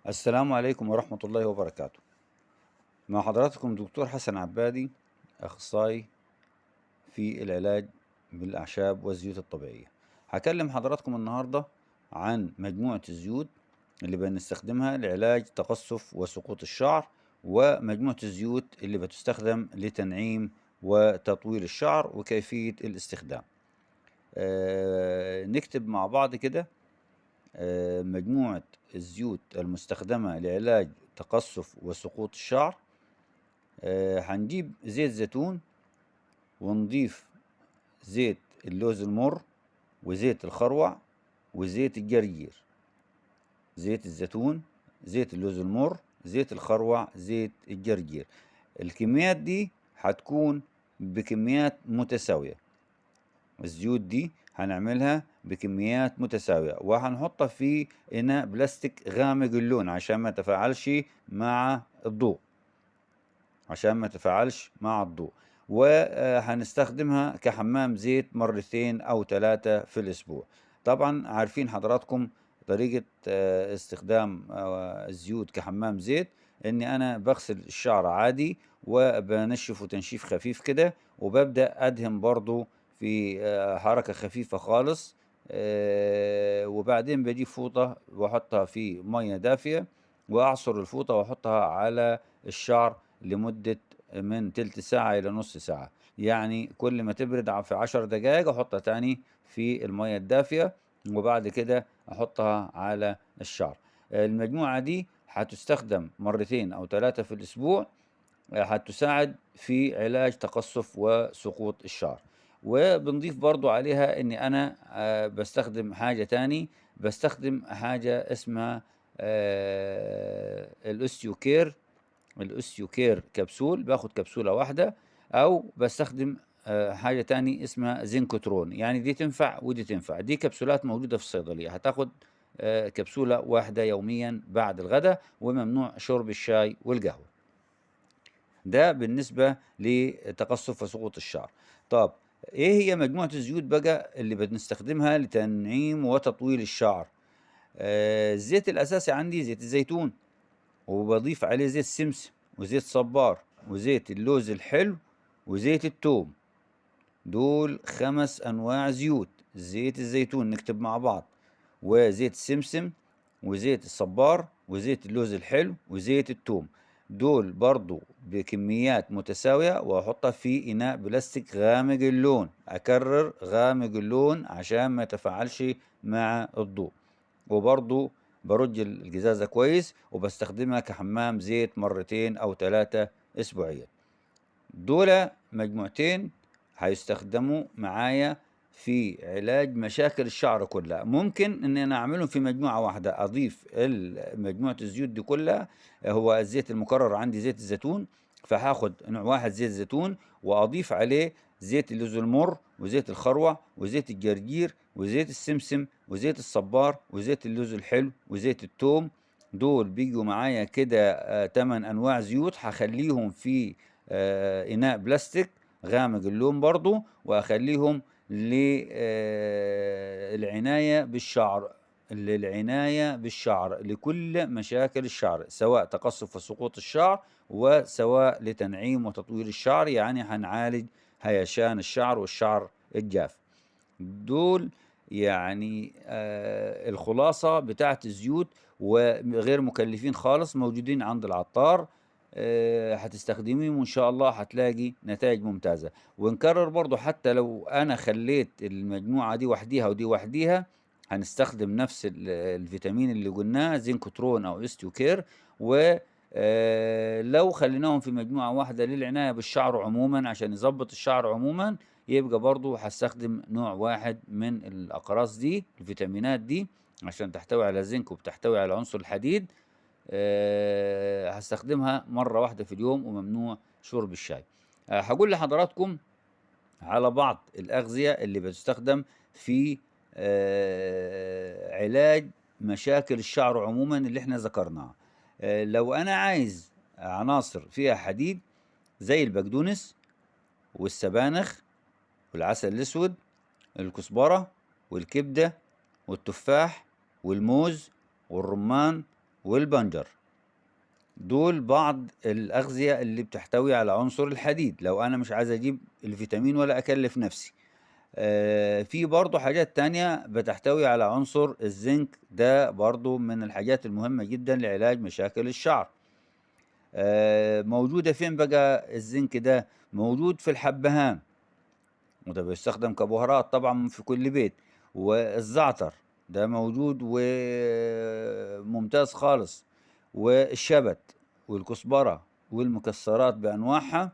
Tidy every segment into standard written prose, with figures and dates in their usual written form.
السلام عليكم ورحمة الله وبركاته. مع حضراتكم دكتور حسن عبادي، أخصائي في العلاج بالأعشاب والزيوت الطبيعية. هكلم حضراتكم النهاردة عن مجموعة الزيوت اللي بنستخدمها لعلاج تقصف وسقوط الشعر، ومجموعة الزيوت اللي بتستخدم لتنعيم وتطويل الشعر وكيفية الاستخدام. نكتب مع بعض كده مجموعة الزيوت المستخدمة لعلاج تقصف وسقوط الشعر. هنجيب زيت زيتون، ونضيف زيت اللوز المر، وزيت الخروع، وزيت الجرجير. زيت الزيتون، زيت اللوز المر، زيت الخروع، زيت الجرجير. الكميات دي هتكون بكميات متساوية. الزيوت دي هنعملها بكميات متساوية، وهنحطها في إناء بلاستيك غامق اللون عشان ما تفاعلش مع الضوء، عشان ما تفاعلش مع الضوء. وهنستخدمها كحمام زيت مرتين أو 3 في الأسبوع. طبعا عارفين حضراتكم طريقة استخدام الزيوت كحمام زيت، إني أنا بغسل الشعر عادي وبنشفه تنشيف خفيف كده، وببدأ أدهن برضو في حركة خفيفة خالص، وبعدين بجيب فوطة وأحطها في مية دافية، وأعصر الفوطة وأحطها على الشعر لمدة من تلت ساعة إلى نص ساعة. يعني كل ما تبرد في 10 دقايق أحطها تاني في المية الدافية، وبعد كده أحطها على الشعر. المجموعة دي هتستخدم مرتين أو 3 في الأسبوع، هتساعد في علاج تقصف وسقوط الشعر. وبنضيف برضو عليها اني انا بستخدم حاجة تاني، بستخدم حاجة اسمها الاوستيوكير. الاوستيوكير كبسول، باخد كبسولة واحدة، او بستخدم حاجة تاني اسمها زنكوترون. يعني دي تنفع ودي تنفع. دي كبسولات موجودة في الصيدلية، هتاخد كبسولة واحدة يوميا بعد الغداء، وممنوع شرب الشاي والقهوة. ده بالنسبة لتقصف وسقوط الشعر. طب ايه هي مجموعة الزيوت بقى اللي بنستخدمها لتنعيم وتطويل الشعر؟ الزيت الاساسي عندي زيت الزيتون، وبضيف عليه زيت سمسم، وزيت صبار، وزيت اللوز الحلو، وزيت التوم. دول 5 انواع زيوت. زيت الزيتون نكتب مع بعض، وزيت السمسم، وزيت الصبار، وزيت اللوز الحلو، وزيت التوم. دول برضو بكميات متساوية، واحطها في اناء بلاستيك غامق اللون. اكرر، غامق اللون عشان ما يتفاعلش مع الضوء. وبرضو برج الجزازة كويس، وبستخدمها كحمام زيت مرتين او 3 اسبوعيا. دول مجموعتين هيستخدموا معايا في علاج مشاكل الشعر كلها. ممكن ان انا اعملهم في مجموعة واحدة، اضيف مجموعة الزيوت دي كلها. هو الزيت المكرر عندي زيت الزيتون، فهاخد نوع واحد زيت زيتون واضيف عليه زيت اللوز المر، وزيت الخروع، وزيت الجرجير، وزيت السمسم، وزيت الصبار، وزيت اللوز الحلو، وزيت التوم. دول بيجوا معايا كده 8 انواع زيوت. هخليهم في اناء بلاستيك غامق اللون برضو، واخليهم للعناية بالشعر، للعناية بالشعر لكل مشاكل الشعر، سواء تقصف وسقوط الشعر، وسواء لتنعيم وتطويل الشعر. يعني هنعالج هيشان الشعر والشعر الجاف. دول يعني الخلاصة بتاعت الزيوت، وغير مكلفين خالص، موجودين عند العطار. هتستخدميهم وان شاء الله هتلاقي نتائج ممتازة. ونكرر برضو، حتى لو انا خليت المجموعة دي وحديها ودي وحديها، هنستخدم نفس الفيتامين اللي قلناه، زنكوترون او استيوكير. ولو خليناهم في مجموعة واحدة للعناية بالشعر عموما عشان يظبط الشعر عموما، يبقى برضو هستخدم نوع واحد من الاقراص دي، الفيتامينات دي، عشان تحتوي على زنك وبتحتوي على عنصر الحديد. هستخدمها مرة واحدة في اليوم، وممنوع شرب الشاي. هقول لحضراتكم على بعض الأغذية اللي بتستخدم في علاج مشاكل الشعر عموما اللي احنا ذكرناها. لو أنا عايز عناصر فيها حديد زي البقدونس والسبانخ والعسل الأسود، الكزبرة والكبدة والتفاح والموز والرمان والبنجر، دول بعض الأغذية اللي بتحتوي على عنصر الحديد لو أنا مش عايز أجيب الفيتامين ولا أكلف نفسي. في برضو حاجات تانية بتحتوي على عنصر الزنك، ده برضو من الحاجات المهمة جدا لعلاج مشاكل الشعر. موجودة فين بقى الزنك ده؟ موجود في الحبهان، وده بيستخدم كبهارات طبعا في كل بيت، والزعتر ده موجود وممتاز خالص، والشبت والكزبرة والمكسرات بأنواعها،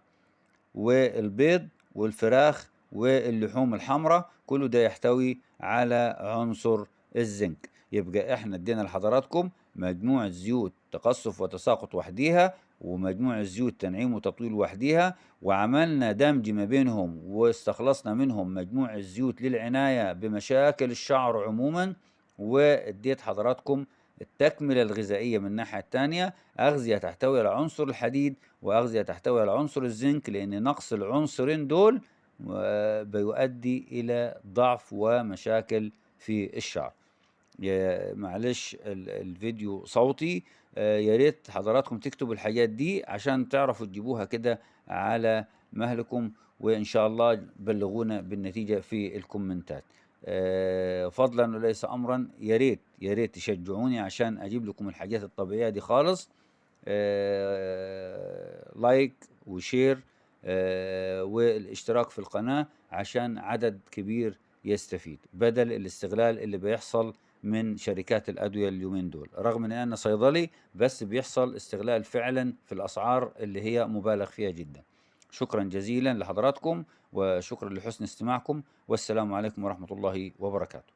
والبيض والفراخ واللحوم الحمراء، كله ده يحتوي على عنصر الزنك. يبقى احنا ادينا لحضراتكم مجموعة زيوت تقصف وتساقط وحديها، ومجموعة زيوت تنعيم وتطويل وحديها، وعملنا دمج ما بينهم واستخلصنا منهم مجموعة زيوت للعناية بمشاكل الشعر عموما، واديت حضراتكم التكملة الغذائية من الناحية التانية، أغذية تحتوي على عنصر الحديد وأغذية تحتوي على عنصر الزنك، لأن نقص العنصرين دول بيؤدي إلى ضعف ومشاكل في الشعر. معلش الفيديو صوتي، يا ريت حضراتكم تكتبوا الحاجات دي عشان تعرفوا تجيبوها كده على مهلكم، وإن شاء الله بلغونا بالنتيجة في الكومنتات. فضلا وليس أمرا، يا ريت يا ريت تشجعوني عشان أجيب لكم الحاجات الطبيعية دي خالص. like و share والاشتراك في القناة عشان عدد كبير يستفيد، بدل الاستغلال اللي بيحصل من شركات الأدوية اليومين دول. رغم ان انا صيدلي بس بيحصل استغلال فعلا في الأسعار اللي هي مبالغ فيها جدا. شكرا جزيلا لحضراتكم، وشكرا لحسن استماعكم، والسلام عليكم ورحمة الله وبركاته.